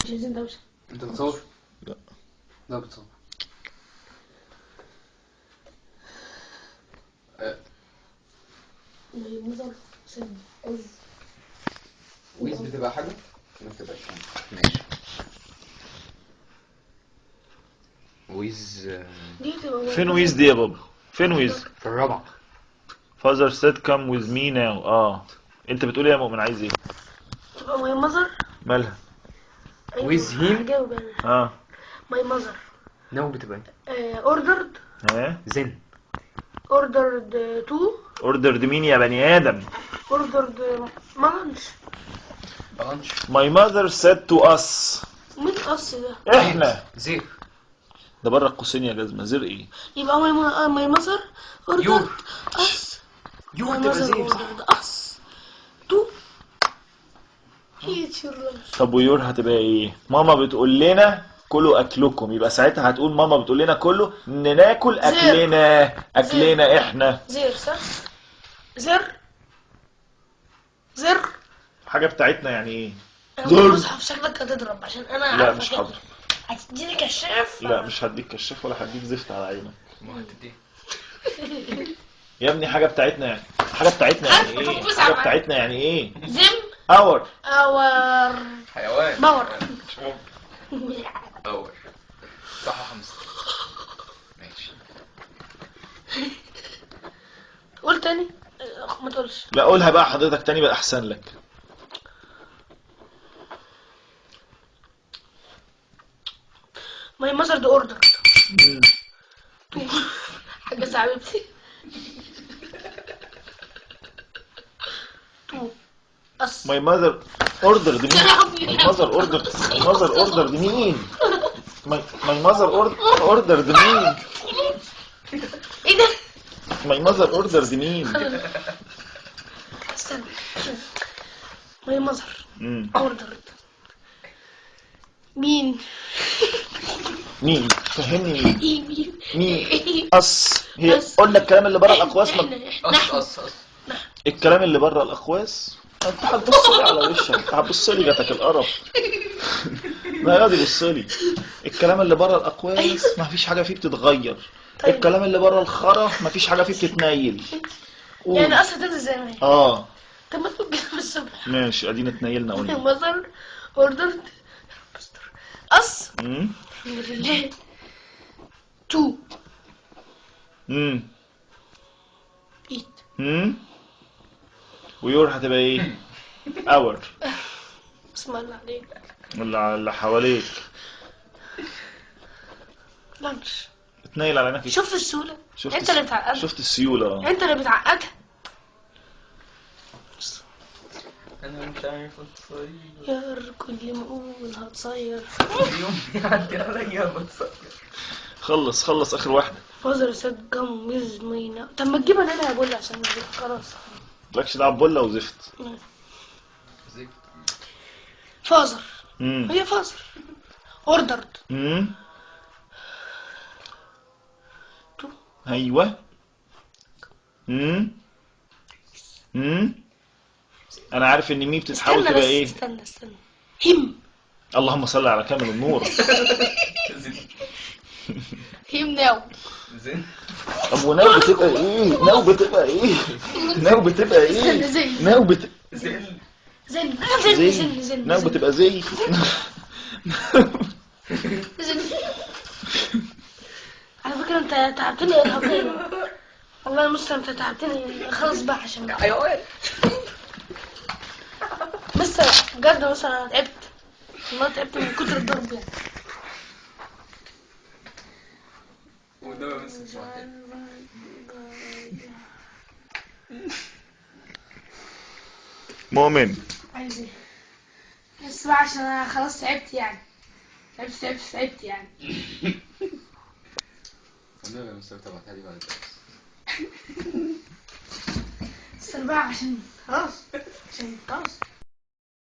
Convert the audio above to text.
مش عايزين دوشه. انت بتصور؟ لا. لا بتصور. with بتبقى حاجة؟ ما بتبقاش حاجة. ماشي. with فين with دي يا بابا؟ فين with؟ في الرابعة. Father said come with me now. انت بتقول ايه يا مؤمن؟ عايز ايه؟ تبقى my mother. مالها؟ with him. هجاوب انا. My mother. now بتبقى ايه؟ ordered. then. ordered to. ordered مين يا بني ادم؟ ordered lunch. My mother said to us. مين us ده؟ احنا. their. ده بره القوسين يا جزمه. their ايه؟ يبقى my mother ordered us. your تبقى their صح؟ us to eat your lunch. طب و your هتبقى ايه؟ ماما بتقول لنا كلوا اكلكم، يبقى ساعتها هتقول ماما بتقول لنا كله ان ناكل اكلنا، اكلنا احنا. their صح؟ their their حاجة بتاعتنا يعني ايه؟ their. مصحف شكلك هتضرب عشان انا لا مش هضرب. هتديني كشاف؟ لا مش هديك كشاف ولا هديك زفت على عينك. ما هتديك يا ابني. حاجة بتاعتنا يعني، حاجة بتاعتنا يعني ايه؟ حاجة بتاعتنا يعني ايه؟ them our. our حيوان. power. مش ممكن. our صح يا حمزة. ماشي. قول تاني. ما تقولش. لا قولها بقى حضرتك تاني بقى احسن لك. My mother ordered. حاجة حبيبتي. to us. My mother ordered مين؟ My mother ordered. My mother ordered مين؟ My mother ordered مين؟ ايه ده؟ My mother ordered مين؟ استنى. My mother ordered مين؟ مين؟ فهمني مين؟ مين؟ us. هي قلنا الكلام اللي بره الاقواس. us us us. الكلام اللي بره الاقواس. انت هتبص لي على وشك، انت هتبص لي جاتك القرف. لا يا دي بص لي. الكلام اللي بره الاقواس ما فيش حاجة فيه بتتغير. طيب. الكلام اللي بره الخرا ما فيش حاجة فيه بتتنيل. يعني us هتنزل زي ما هي. طب ما تقول كده من الصبح. ماشي ادينا اتنيلنا قلنا. mother ordered us. الحمد لله. to eat. و your هتبقى ايه؟ our. بسم الله عليك. اللي حواليك. lunch. اتنيل على عينك. شفت السهولة؟ انت اللي بتعقدها. شفت السيولة. انت اللي بتعقدها. انا مش عارف اتصير. يا كل ما اقول هتصير. اليوم بيعدي عليا بتصير. خلص خلص اخر واحدة. father said come with me now. طب ما تجيبها انا يا بولا عشان خلاص. مالكش دعوه بولا وزفت. زفت. father. هي father. ordered. to. ايوه. انا عارف ان me بتتحول تبقى ايه. استنى استنى. him. اللهم صل على كامل النور. him now. then. طب و now بتبقى ايه؟ now بتبقى ايه؟ now بتبقى ايه؟ now بت then. then then then then. now بتبقى زي. then. على فكرة انت تعبتني ارهاقيا. والله يا مستر انت تعبتني خلاص بقى عشان حيوان. مستر بجد مستر انا تعبت والله، تعبت من كتر الضرب يعني. وده بس مش واحد. مؤمن عايز ايه؟ بس بقى عشان انا خلاص تعبت يعني، تعبت تعبت تعبت يعني. والنبي يا مستر تبعتها لي بعد الدرس. استنى بقى عشان خلاص، عشان خلاص.